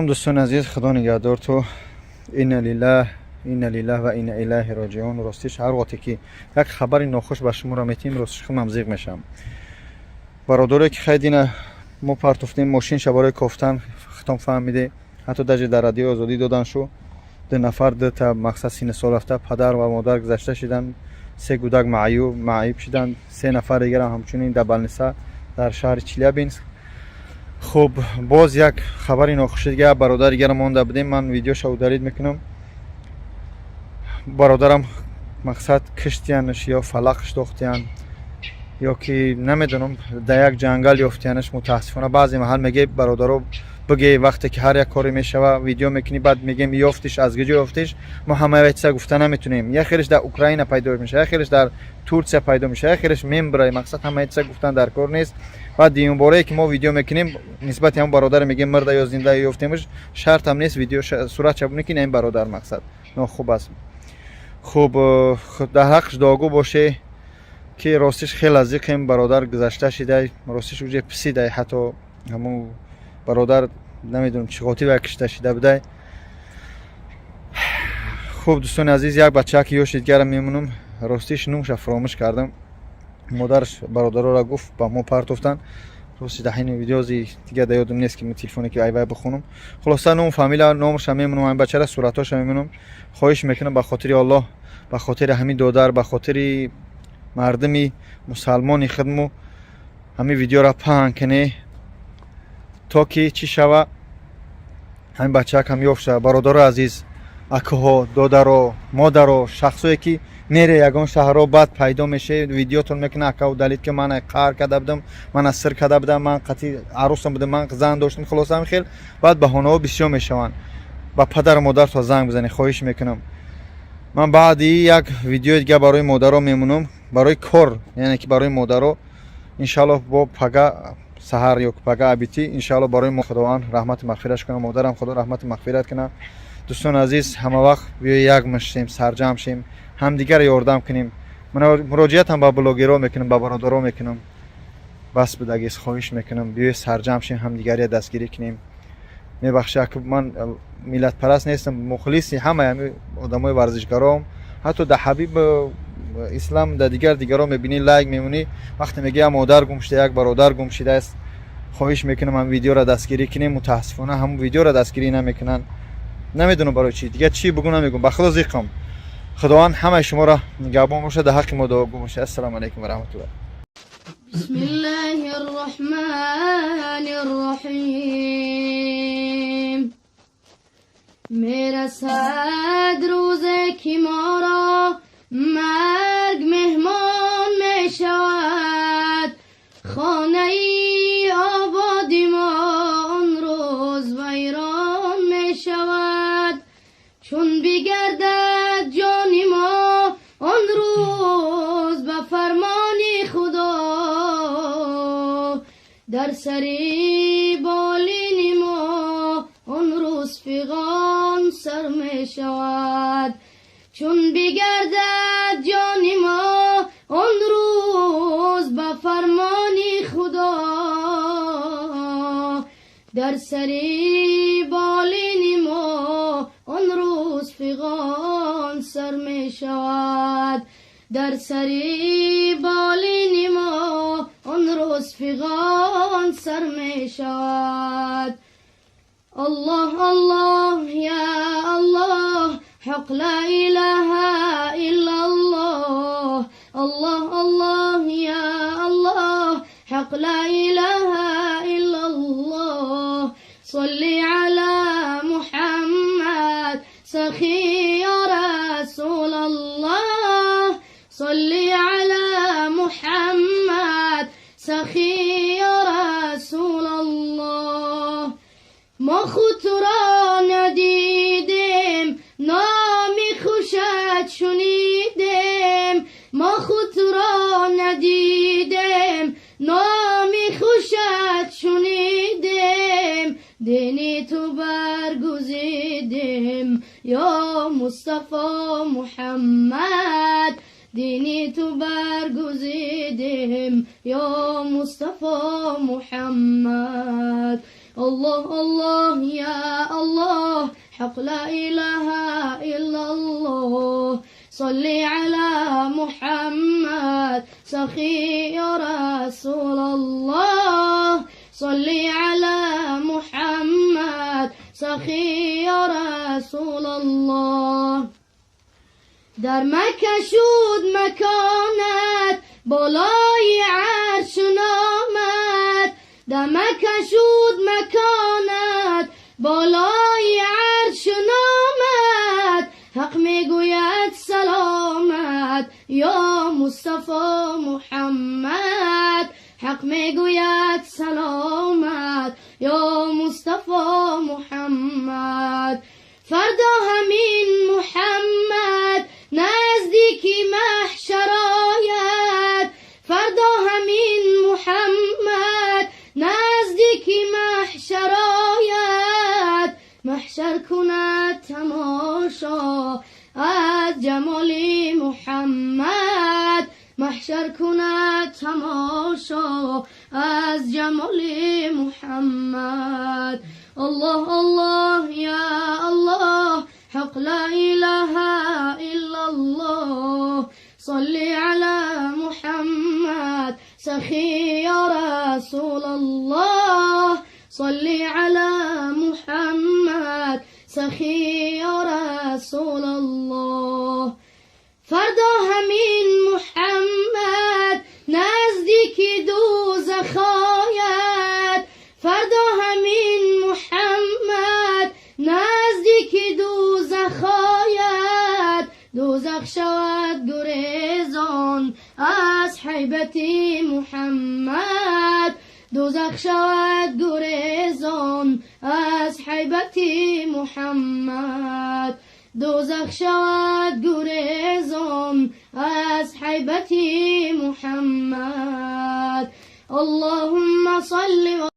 Дӯстони азиз, Худо нигаҳдор. То инна лиллаҳ, инна лиллаҳ ва инна илайҳи роҷиун. Ростиш, ҳар вақте ки як хабари нохуш ба шуморо метиҳем, ростиш худам зиқ мешавам. Бародарое ки хайдина мо партофтем мошинша барои кофтан, хитом фаҳмиде, ҳатто даже дар Радиои Озодӣ додан шу. Ду нафар, дута мақсад синни сол рафта, падар ва модар гузашта шиданд, се гудак маъюб шиданд, се нафар дигарам ҳамчунин дар больница дар шаҳри Челябинск. Хуб, боз як хабари нохуши дига, бародар дигара монда будем, ман видеоша удалить мекунам. Бародарам мақсад киштиянаш ё фалақш дохтиян, ё ки намедонам, дар як ҷангал ёфтиянаш. Мутаассифона, баъзе маҳал меге, бародаро, бигӯе, вақте ки ҳар як коре мешава, видео мекунӣ, баъд мегем: ёфтиш, аз куҷо ёфтиш? Мо ҳамаи чиза гуфта наметунем. Як хелеш дар Украина пайдо мешава, як хелеш дар Турсия пайдо мешава, як хелеш мембра. Мақсад, ҳамаи чиза гуфтан дар кор нест. Баъд дуюмборае ки мо видео мекунем, нисбати ҳамон бародаре мегем, мирда ё зинда ёфтемш, шартам нест видео суратша бубинӣ, ки ин бародар мақсад нохуб аст. Хуб, дар ҳаққш дуогӯ боше, ки ростиш хеле зиқем. Бародар гузашта шидай, ростиш уже писидай. Ҳатто ҳамун бародар намедонам чӣ хотир вай кишта шида будай. Хуб, дӯстони азиз, як бачаки ёши дигара мемонам. Ростиш, нумша фуромӯш кардам. Модараш бародароро гуфт, ба мо партофтанд. Рости, дар ҳайни видеози дига да ёдам нест, ки телефоне ки айвай бихонам. Хулоса, ном, фамилия, номаша мемонам, ҳамин бачара суратҳоша мемонам. Хоҳиш мекунам, ба хотири Аллоҳ, ба хотири ҳамин додар, ба хотири мардуми мусалмони худму ҳамин видеоро паҳн кунӣ, то ки чӣ шава, ҳамин бачаак ҳам ёфт шава. Бародарои азиз, акаҳо, додаро, модаро, шахсое ки мере ягон шаҳрҳо, баъд пайдо меше, видеотон мекуна: «Ака, удалить ки, ман қаҳр карда будам, ман сир карда будам, ман қатъи арӯсам будам, ман зан доштам». Хулоса, ҳамин хел баъд баҳонаҳо бисёр мешаванд. Ба падару модарто занг бизанед, хоҳиш мекунам. Ман баъди як видеои дига барои модаро мемонам, барои кор, яъне ки барои модаро, иншаллоҳ, бо пага саҳар ё пага абити, иншаллоҳ. Барои мо Худованд раҳмати мағфираш кунад, модарам Худо раҳмати мағфират кунад. Дӯстони азиз, ҳама вақт биё як мешем, сарҷамъ шем, ҳамдигарро ёрдам кунем. Муроҷиатам ба блогерҳо мекунам, ба бародаро мекунам. Бас будагист, хоҳиш мекунам, биёй сарҷамъ шем, ҳамдигария дастгирӣ кунем. Мебахшед, ман миллатпараст нестам, мухлиси ҳамаи ҳами одамои варзишгаром. Ҳатто дар Ҳабиб Ислам, дар дигар дигаро мебинӣ, лайк мемонӣ. Вақте мегӯ як модар гум шуда, як бародар гум шудааст, хоҳиш мекунам, ҳам видеоро дастгирӣ кунем. Мутаассифона, ҳамун видеоро дастгирӣ намекунанд, намедонам барои чӣ. Дигар чӣ бугӯ, намегӯм, ба Худо зиқам. Худованд ҳамаи шуморо нигаҳбон бошад, дар ҳаққи мо дуогӯ бошад. Ассалому алайкум ва раҳматуллоҳ. بسم الله الرحمن الرحیم. میرسد روزی که ما را مرگ مهمان می شود، خانه آبادی ما آن روز ویران می شود. چون بگردد جان ما آن روز به فرمان خدا، در سری بالین ما آن روز فغان سر می شود. چون بگردد جان ما آن روز به فرمان خدا، در سری بالین ما آن روز فغان سر می شود. در سری بالین ما آن روز فغان سر می شود. الله الله يا الله، حق لا إله إلا الله. الله الله يا الله، حق لا إله إلا الله. صل على محمد سخي يا رسول الله، صل على محمد سخي يا رسول الله. ما خود را ندیدیم، نام خوشت شنیدیم. ما خود را ندیدیم، نام خوشت شنیدیم. دینی تو برگزیدیم یا مصطفی محمد، دینی تو برگزیدیم یا مصطفی محمد. الله الله يا حق لا إله إلا الله. صل على محمد سخي يا رسول الله. صل على محمد سخي يا رسول الله. در مکه شد مکانت بالای عرش نامد. در مکه شد مکانت بالای عرش نامد. حق میگوید سلامت یا مصطفی محمد. حق میگوید سلامت یا مصطفی محمد. فردا همین محمد نزدیکی محشر آید. فردا همین محمد نزدیکی محشر آید. محشر کند تماشا از جمال محمد. محشر کند تماشا از جمال محمد. الله الله یا الله حق لا إله إلا الله. صل على محمد سخي يا رسول الله. صل على محمد سخي يا رسول الله. فردا همین محمد نزدیکی دوزخ آید. فردا همین محمد نزدیکی دوزخ آید. دوزخ شود گریزان از هیبت محمد. دوزخ شود گریزان از هیبت محمد. دوزخ شود گریزان از هیبت محمد. اللهم صل.